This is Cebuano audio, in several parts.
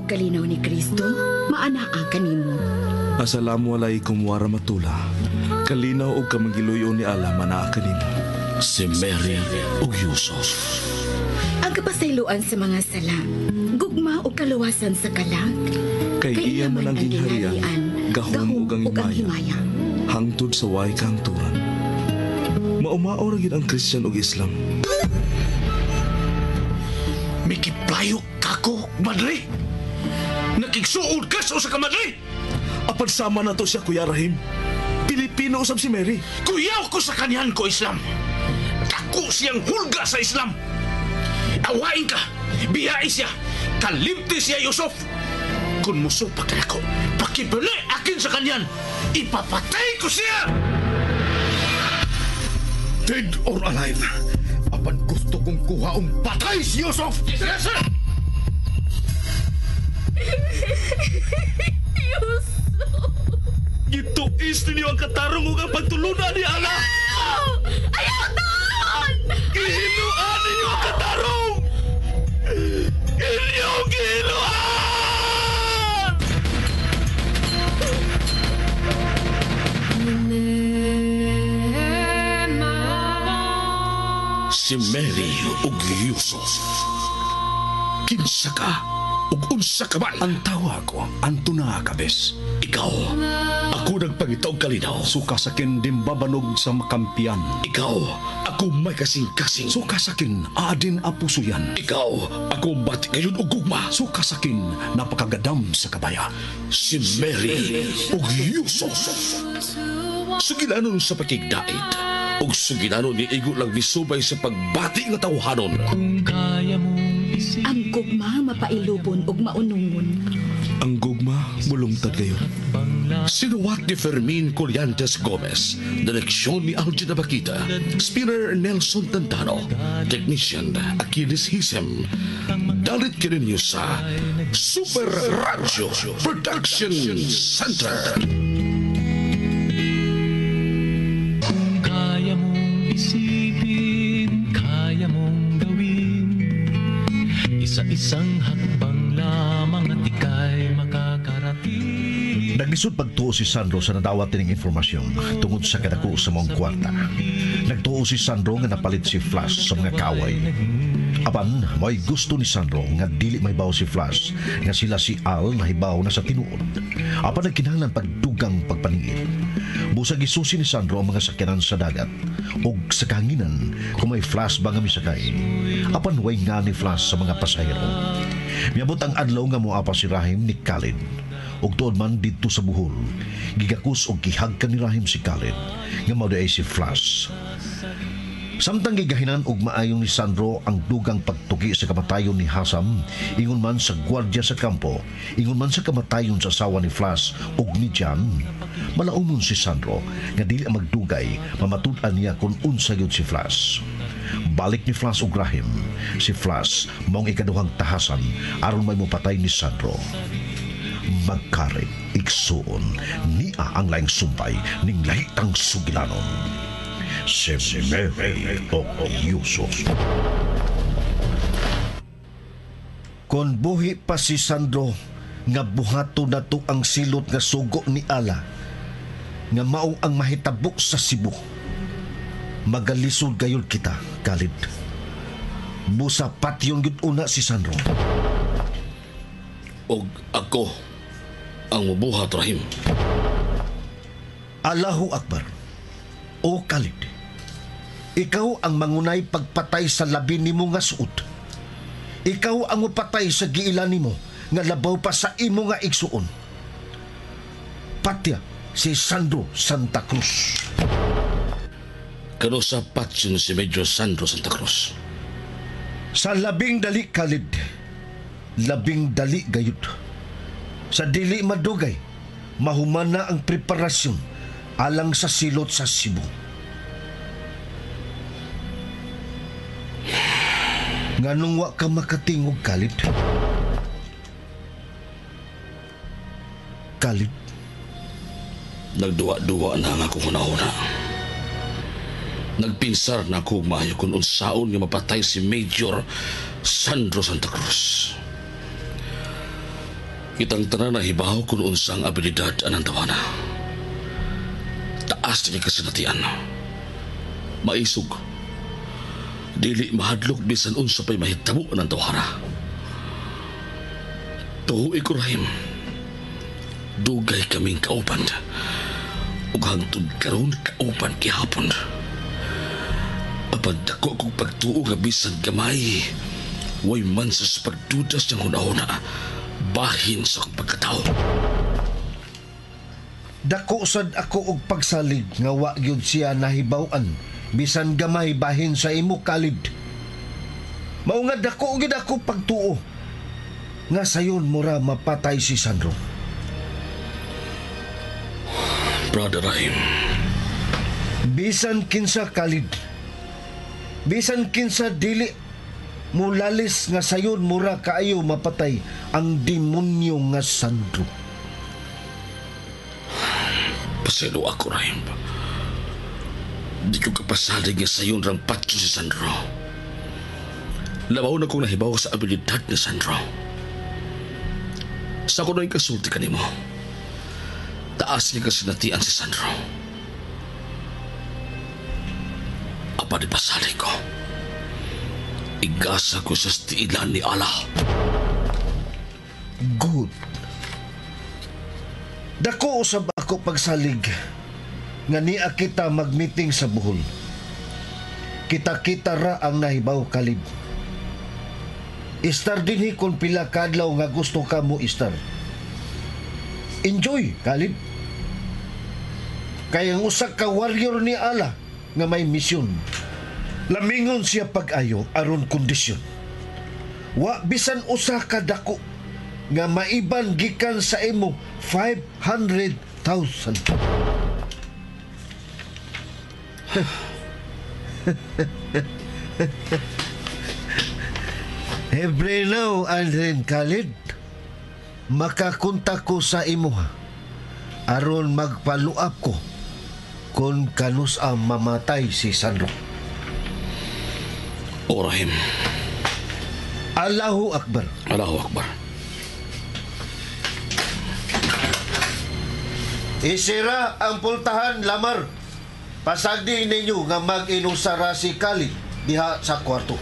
kalinaw ni Kristo, maanaa kanimo. Assalamu alaikum warahmatullah. Kalinaw og kamangiluyo ni Allah manaa kanimo. Si Mary ug Yusuf. Ang kapasayloan sa mga sala, gugma ug kaluwasan sa kalag. Kay iya man ang gingharian, gahom ug ang himaya. Hangtod sa way kahangturan. Maumao ra gyud ang Christian ug Islam. Mikiplayo kako, madre. Nakigsuod ka sa usa ka madre. Apan sama na to siya, Kuya Rahim. Pilipino usab si Mary. Kuyaw ko sa kanyan ko, Islam. Dako siyang hulga sa Islam. Awain ka, biyai siya, kalimti siya, Yusuf. Kung musupak ka nako, pakibali akin sa kanyan, ipapatay ko siya! Dead or alive, apan gusto kong kuhaong patay si Yusuf! Yes, sir! Gituis ninyo ang katarong ug ang pagtulunan ni Allah. Ayaw taon! Gihinuan ninyo ang katarong! Inyong gihinuan! Si Mary ug Yusuf. Kinsa ka ug unsa ka man? Ang tawa ko, Antona Cabes. Ikaw, ako nagpangita og kalinaw. Suka sakin dimbabanog sa makampiyan. Ikaw, ako may kasing-kasing. Suka sakin, aadin apusuyan. Ikaw, ako bati ngayon og gugma. Suka sakin, napakagadam sa kabaya. Si Mary ug Yusuf. Sugilanon sa pakigdait ug sugilanon ni igo lang misubay sa pagbati nga tawhanon. Ang gugma mapailubon ug maunungon. Ang gugma mulungtad kayo. Sinuwat ni Fermin Collantes Gomez, direksyon ni Algin Abakita, spinner Nelson Tantano, technician Achilles Hisem. Dalit kininyo sa Super Radio Production Center. Kung kaya mong isipin, kaya mong gawin. Isa-isang hakbang lamang at ika'y makakarating. Naglisod pagtuo si Sandro sa nadawat tining informasyon tungod sa kadako sa mong kwarta. Nagtuo si Sandro nga napalit si Flash sa mga kaaway. Apan, may gusto ni Sandro nga dili mahibaw si Flash nga sila si Al nahibaw na sa tinuod. Apan nagkinahanglan pagdugang pagpaningil. Busag isusi ni Sandro ang mga sakyanan sa dagat ug sa kahanginan kung may Flash ba nga misakay. Apan way nga ni Flash sa mga pasahero. Miabot ang adlaw nga moapa si Rahim ni Khalid. Ug tuod man didto sa Bohol, gigakus og gihagkan ni Rahim si Khalid nga mao diay si Flash. Samtang gigahinan og maayon ni Sandro ang dugang pagtuki sa kamatayon ni Hasam, ingon man sa gwardya sa kampo, ingon man sa kamatayon sa asawa ni Flash ug ni Jan, malaumon si Sandro nga dili magdugay mamatud-an niya kung unsa gyud si Flash. Balik ni Flash og Rahim, si Flash maong ikaduhang tahasan aron may mopatay ni Sandro. Magkari, igsuon, niya ang laing sumpay ning lahitang sugilanon. Si Mary o Yusuf. Kon buhi pa si Sandro, nga buhato na to ang silot nga sugo ni Ala, nga mao ang mahitabo sa Cebu. Magalisod gayud kita, Khalid. Busa patyon gyud una si Sandro. Og ako ang mubuhat, Rahim. Allahu Akbar. O Khalid, ikaw ang mangunay pagpatay sa labi nimo nga suot. Ikaw ang mupatay sa giila nimo nga labaw pa sa imo nga igsuon. Patya si Sandro Santa Cruz. Kano sa patyon si Major Sandro Santa Cruz? Sa labing dali, Khalid, labing dali gayud. Sa dili madugay, mahuman na ang preparasyon alang sa silot sa Cebu. Nganong wa ka makatingog, Khalid? Khalid? Nagduwa-duwa na ang akong hunahuna. Nagpinsar na ako maayo kung unsaon nga mapatay si Major Sandro Santa Cruz. Kitang tanan na hibaw kung unsang abilidad anang tawana. Taas na kasinatian. Maisog. Dili mahadlok bisan unsa pa'y mahitabo anang tawana. Tuhoy ko, Rahim. Dugay kaming kauban. Ug hangtod karon kauban gihapon. Apan dako kong pagtuo nga bisan gamay, way man sa pagdudas niyang hunahuna, bahin sa akong pagkatao. Dako sad ako og pagsalig nga wa gyud siya nahibaw-an bisan gamay bahin sa imo, Khalid. Mao nga dako gyud ako pagtuo nga sayon mura mapatay si Sandro. Brother Rahim, bisan kinsa, Khalid, bisan kinsa dili mulalis nga sayon mura kaayo mapatay ang demonyo nga Sandro. Paselo ako, Rahim. Di ko kapasalig nga sayon rang patyo si Sandro. Labaw na kong nahibaw sa abilidad ni Sandro. Sa ko na yung kasulti kanimo, taas niya kasinatian si Sandro. Apa di pasalig ko, igasa ko sa stiilan ni Allah. Good. Dako usab ako pagsalig nga niya kita magmeeting sa Bohol. Kita-kita ra ang nahibaw, Khalid. Istar dinhi kung pila kadlaw nga gusto ka mo istar. Enjoy, Khalid. Kay ang usa ka warrior ni Allah nga may misyon. Lamingon siya pag-ayo aron kondisyon. Wa bisan usa ka dako nga maiban gikan sa imo 500,000. Every now and then, Khalid, makakontak ko sa imo aron magpaluap ko kung kanus ang mamatay si Sandro. O Rahim. Allahu Akbar. Allahu Akbar. Isira ang pultahan, Lamar. Pasagdi ninyo nga mag-inusara si Khalid diha sa kwarto.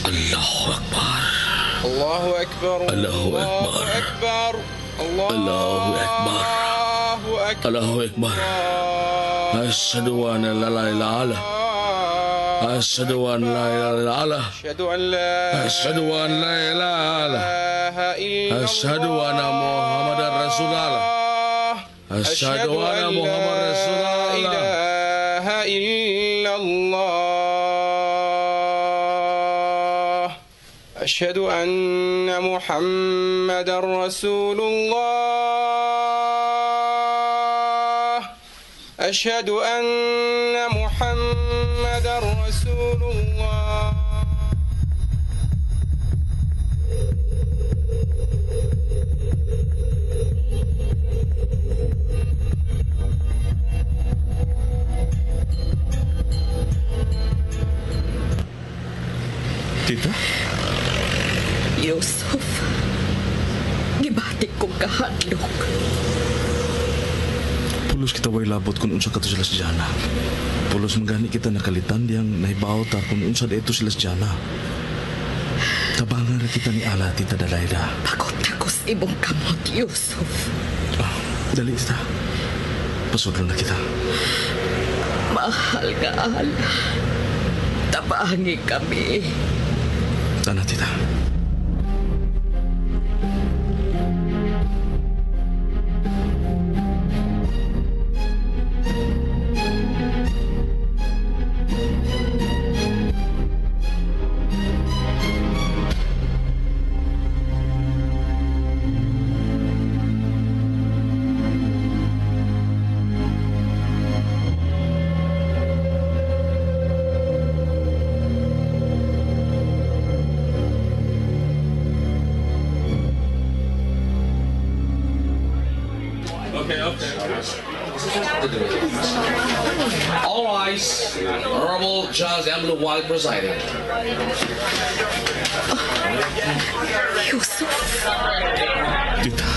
Allahu Akbar. Allahu Akbar. Allahu Akbar. Allahu Akbar. Allahu Akbar. Allahu Akbar. Asyhadu an la ilaha illallah. Asyhadu an la ilaha illallah. Asyhadu an la Asyhadu an la ilaha illallah. Asyhadu anna Muhammadar Rasulullah. Asyhadu anna Muhammadar Rasulullah. Ilaha illallah. Asyhadu anna Muhammadar Rasulullah. Asyhadu anna Muhammadar Rasulullah. Tita? Yusuf, gibatik kong kahadlok. Pulos kita way labot kung unsa kato sila si Jana. Pulos magani kita nakalitan diyang nahibaw ta kung unsa dito sila si Jana. Tabangan ra kita ni Ala, Tita Dalayda. Pagod-tagos imong kamot, Yusuf. Ah, dali, Tita. Pasudlo na kita. Mahal nga, Ala. Tabangi kami. Tana, Tita. Okay. All rise. Honorable Judge Emily White presiding. Yusuf. Tita.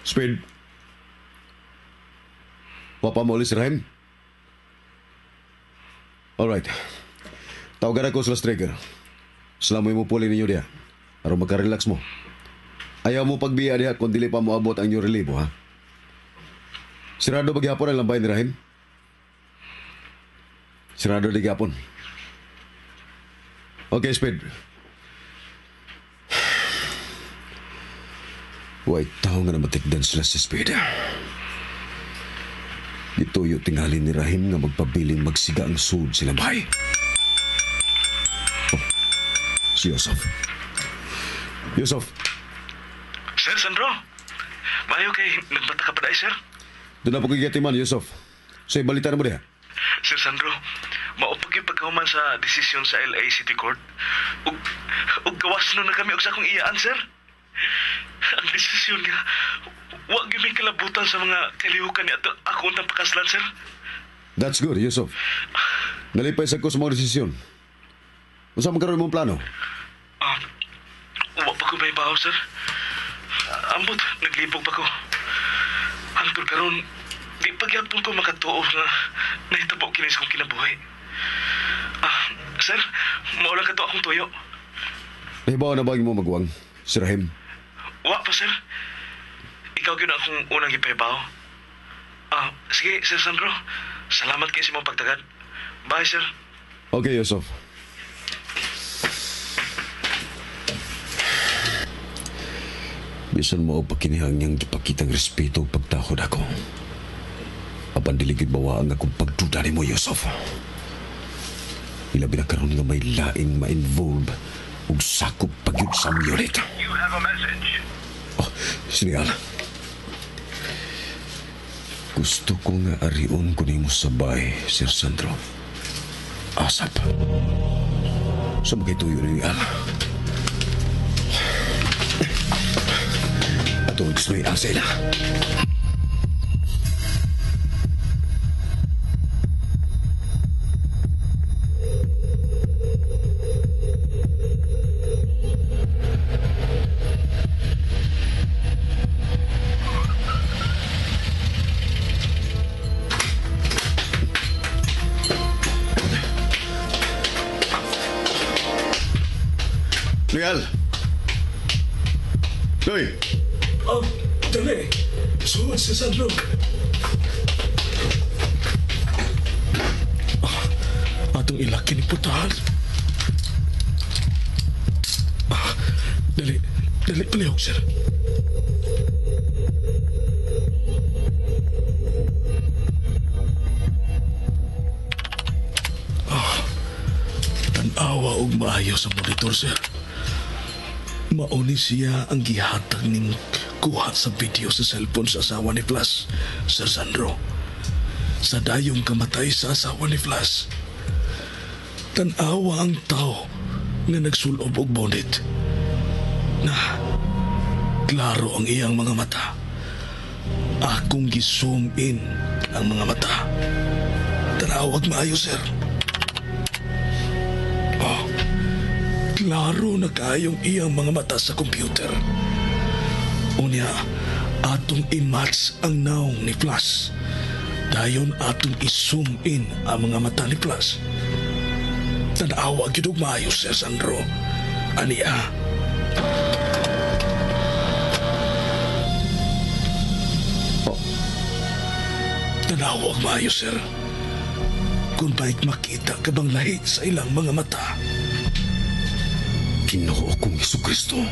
Speed. Wapa mo ulit si Rahim? Alright. Tawagan ako sila striker. Sila mo imupuli ninyo diya. Aron makarelax mo. Ayaw mo pagbiya diha kung dili pa mo abot ang inyong relibo, ha? Sirado ba gihapon ang lambay ni Rahim? Sirado di gihapon. Okay, Speed. Way tao nga namatikdan sila sa Speed. Gituyo tingali ni Rahim nga magpabiling magsiga ang sud sila bay. Oh, si Yusuf. Yusuf. Sir Sandro, mayo kay nagbata ka pa dai, sir? Doon na po kay man, Yusuf. So, balita na mo diha? Sir Sandro, maupag yung pagkahuman sa desisyon sa LA City Court. Ug gawas na kami og sa akong iyaan, sir. Ang desisyon nga, wa gyud may kalabutan sa mga kalihukan ni ato ako untang pakaslan, sir. That's good, Yusuf. Nalipay sa ko sa mga desisyon. Unsa man karon imong plano? Wa pa ko may baho, sir. Ambot, naglibog pa ko. Hangtod karon, di pagyapon ko makatuo nga nahitabo kini sa akong kinabuhi. Sir, mao lang kato akong tuyo. Nahibaw na ba ang imong maguwang, si Rahim? Wa pa, sir. Ikaw gyud akong unang gipahibaw. Sige, Sir Sandro. Salamat kay sa imong pagtagad. Bye, sir. Okay, Yusuf. Bisan mo og pakinihang niyang gipakitang respeto ug pagtahod ako. Apan dili gyud bawa ang akong pagduda nimo, Yusuf. Ilabi na karon nga may laing ma-involve ug sakop pa gyud sa unit. You have a message. Oh, siniyal. Gusto ko nga arion ko nimo sabay, Sir Sandro. Asap. Sa magituyo ni Al. Ato gusto ni Al sa ila. Leal! Loy! Oh, dali. Suod si Sandro. Atong ilaki ni putahan. Dali, dali palihog, sir. Tan-awa og maayo sa monitor, sir. Mauni siya ang gihatag ning kuha sa video sa cellphone sa asawa ni Flash, Sir Sandro. Sa dayong kamatay sa asawa ni Flash. Tan-awa ang tao nga nagsulob og bonnet. Na, klaro ang iyang mga mata. Akong gi-zoom in ang mga mata. Tanawag maayo, sir. Oh, klaro na kayong iyang mga mata sa computer. Unya, atong i-match ang naong ni Flash. Dayon atong i-zoom in ang mga mata ni Flash. Tanawa gyud og maayo, Sir Sandro. Ania. Oh. Tanawa og maayo, sir. Kung ba'y makita ka bang lahi sa ilang mga mata? Ginoo kong Jesucristo.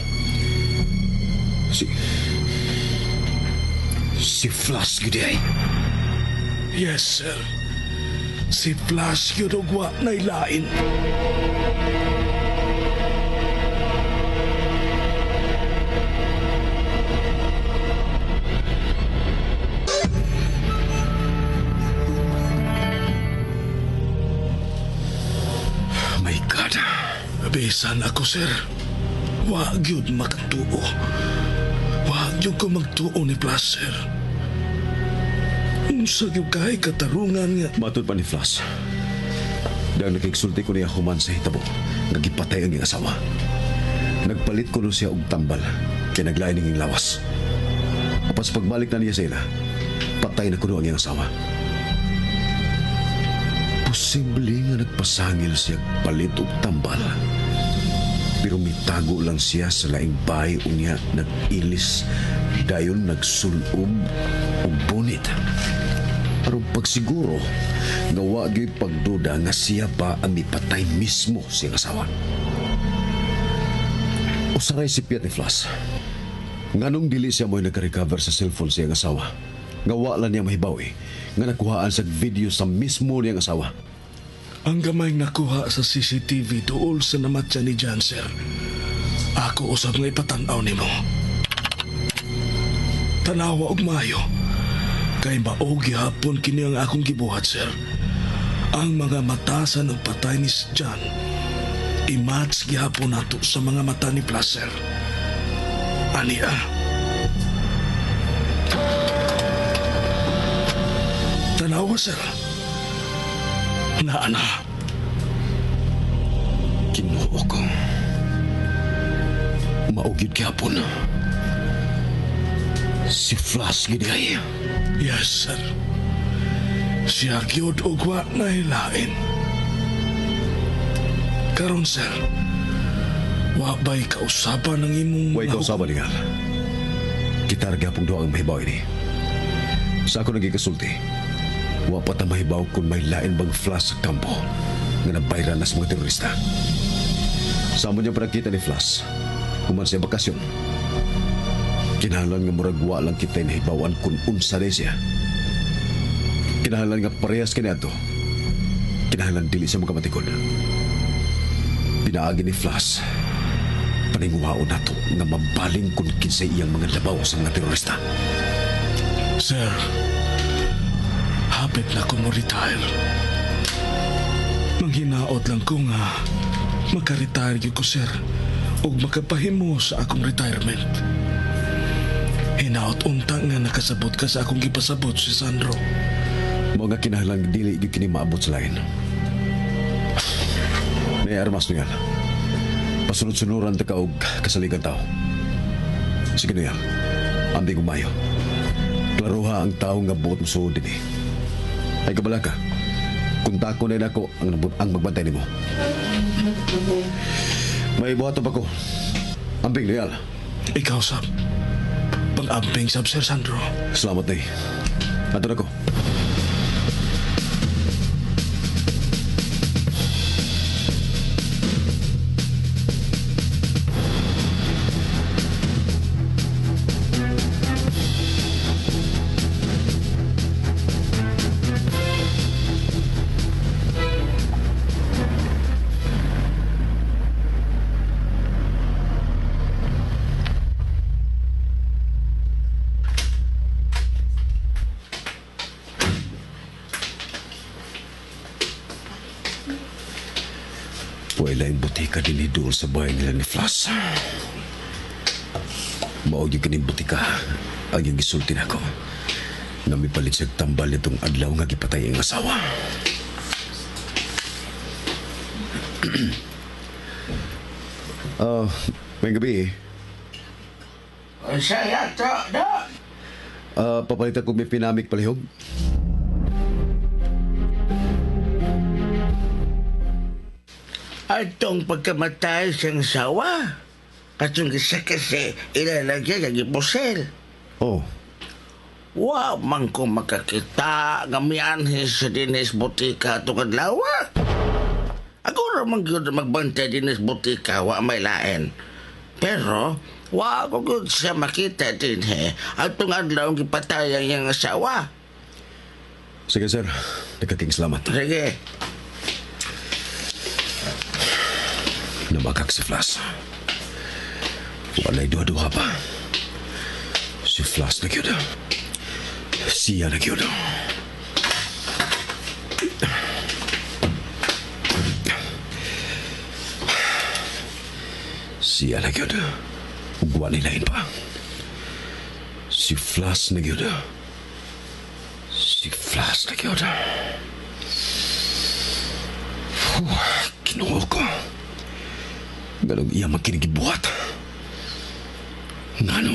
Si Flash gyud ay. Yes, sir. Si Flash gyud og wa nailain. God. Bisan ako, sir. Wa gyud makatuo. Wa gyud ko magtuo ni Flash, sir. Unsa gyud kay katarungan nga. Matod pa ni Flash. Dahil nakigsulti ko niya human sa hitabo, nga gipatay ang iyang asawa. Nagpalit ko nun siya og tambal, kaya naglain ang iyang lawas. Apas pagbalik na niya sa ila, patay na kuno ang iyang asawa. Posible nga nagpasangil siya palit og tambal. Pero mitago lang siya sa laing bahay unya nag-ilis, dayon nagsulob og bonit. Aron pagsiguro, nga wa gyud pagduda nga siya ba ang mipatay mismo siyang asawa. Usaray si Piat ni Flash. Nganong dili siya mo'y nagka-recover sa cellphone siyang asawa. Nga wa lang niya mahibaw nga nakuhaan sa video sa mismo niyang asawa. Ang gamay nakuha sa CCTV duol sa namatya ni John, sir. Ako usab nga ipatan-aw nimo. Tanawa og maayo. Kay mao gihapon kini ang akong gibuhat, sir. Ang mga mata sa nagpatay ni John, i-match gihapon nato sa mga mata ni Flash, sir. Ania. Tanawa, sir. Naa na. Kinuo ko. Mao gyud gihapon. Si Flash gid ay. Yes, sir. Siya gyud og wa nahilain. Karon, sir, wa ba'y kausaban ang imong... Way kausaban, Ingal. Kita ra gyapong duha ang mahibaw ini. Sa ako nagikasulti, wa pa ta mahibaw kung may lain bang Flash sa kampo nga nabayran na sa mga terorista. Sa amo niyang panagkita ni Flash, human siya bakasyon. Kinahanglan nga murag wa lang kita nahibawan kung unsa day siya. Kinahanglan nga parehas kaniadto. Kinahanglan dili siya makamatikod. Pinaagi ni Flash, paninguhaon nato nga mabaling kung kinsay iyang mga labaw sa mga terorista. Sir, hapit na ko mo retire. Manghinaot lang ko nga makaretire gyud ko, sir, ug makapahimo sa akong retirement. Hinaot unta nga nakasabot ka sa akong gipasabot si Sandro. Mao nga kinahanglan dili gyud kini maabot sa lain. May armas niyan. Pasunod-sunuran ta ka og kasaligan tao. Sige niya, ambing umayo. Klaruha ang tao nga buot mosuod dinhi. Ay kabala ka. Kung tako na nako ang magbantay nimo. May buhaton pa ko. Ambing Noyal. Ikaw, sab. Pag-amping, sab, Sir Sandro. Salamat, Nay. Ato na ko. Wala yung butika din doon sa bahay nila ni Flash. Mao gyud kining butika ang iyang gisulti nako. Nga mipalit siya tambal nitong adlaw nga gipatay ang asawa. May gabi eh. Saya tak dah. Papalitan ko may pinamik palihog. Atong pagkamatay siyang sawa. Katong isa kasi ilalagay ang ipusel. Oh. Wa man ko makakita nga mianhi sa dinis butika atong adlaw. Ako ra man gyud magbantay dinis butika, wa may lain. Pero wa ko gyud siya makita dinhi atong adlaw gipatay ang iyang asawa. Sige sir, nagkaking salamat. Sige. Namakak si Flash. Walay duha-duha pa. Si Flash na gyud. Siya na gyud. Siya na gyud. Ug wa ni lain pa. Si Flash na gyud. Si Flash na gyud. Ginoo ko. Ganong iya makinigibuhat. Ngano?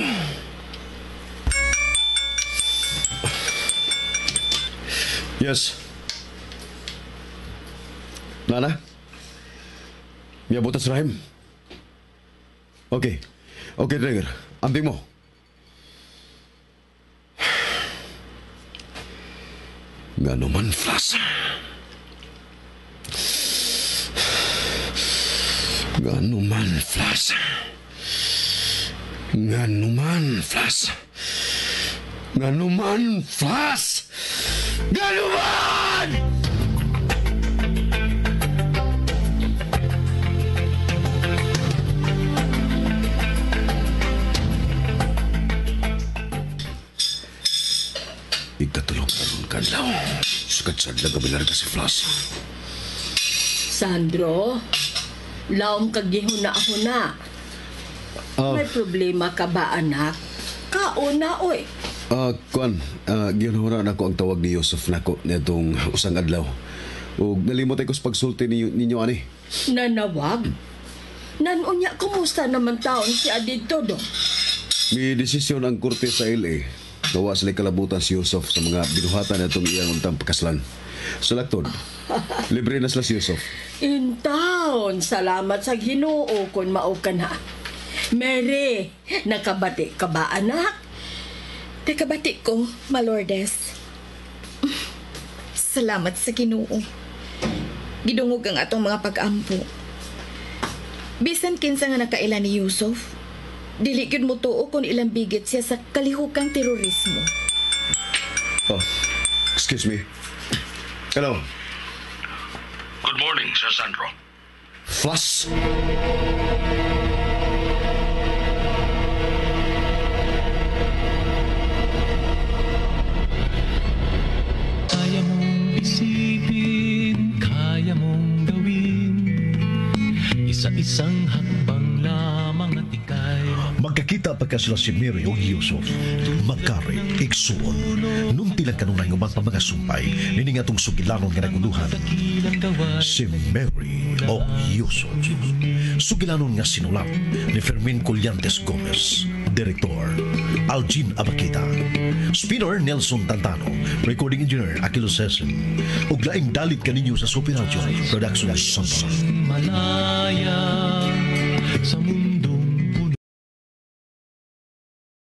Yes. Nana? Miabot sa Rahim. Okay. Okay, Trigger. Amping mo. Ngano man, Flash. Ngano man, Flash. Ngano man, Flash. Ngano man, Flash. Ngano man! Ikatulog karon kadlaw. Sukat-sad lang gabi ka si Flash. Sandro, laom kag gihuna-huna. May problema ka ba, anak? Kauna, oy. Kuan, gihuna na ko ang tawag ni Yusuf nako nitong usang adlaw. Ug nalimot ko sa pagsulti ninyo ani. Nanawag? Nanunya, kumusta naman taon si Adito do? May desisyon ang korte sa LA. Gawa sila kalabutan si Yusuf sa mga binuhatan natong iyang untang pagkaslan. Sa laktod, libre na sila si Yusuf. In town, salamat sa Ginoo kung mao ka na. Mary, nakabati ka ba, anak? Nakabati ko, Malordes. Salamat sa Ginoo. Gidungog ang atong mga pag-ampo. Bisan kinsa nga nakaila ni Yusuf, dili gyud mo tuo kung ilang bigit siya sa kalihukang terorismo. Oh, excuse me. Hello. Good morning, Sir Sandro. Flash. Kaya mong isipin, kaya mong gawin. Isa-isang hakbang lamang at ika'y Magkakita pa ka sila si Mary o Yusuf. Magkari, igsuon. Nunti lang kanunay uban pa mga sumpay, nining atong sugilanon nga naguluhan. Si Mary o Yusuf. Sugilanon nga sinulat ni Fermin Collantes Gomez. Director, Algin Abakita. Spinner, Nelson Tantano. Recording Engineer, Aquilo Sesin. Ug laing dalit kaninyo sa Super Radio Production Center. Malaya sa mundo.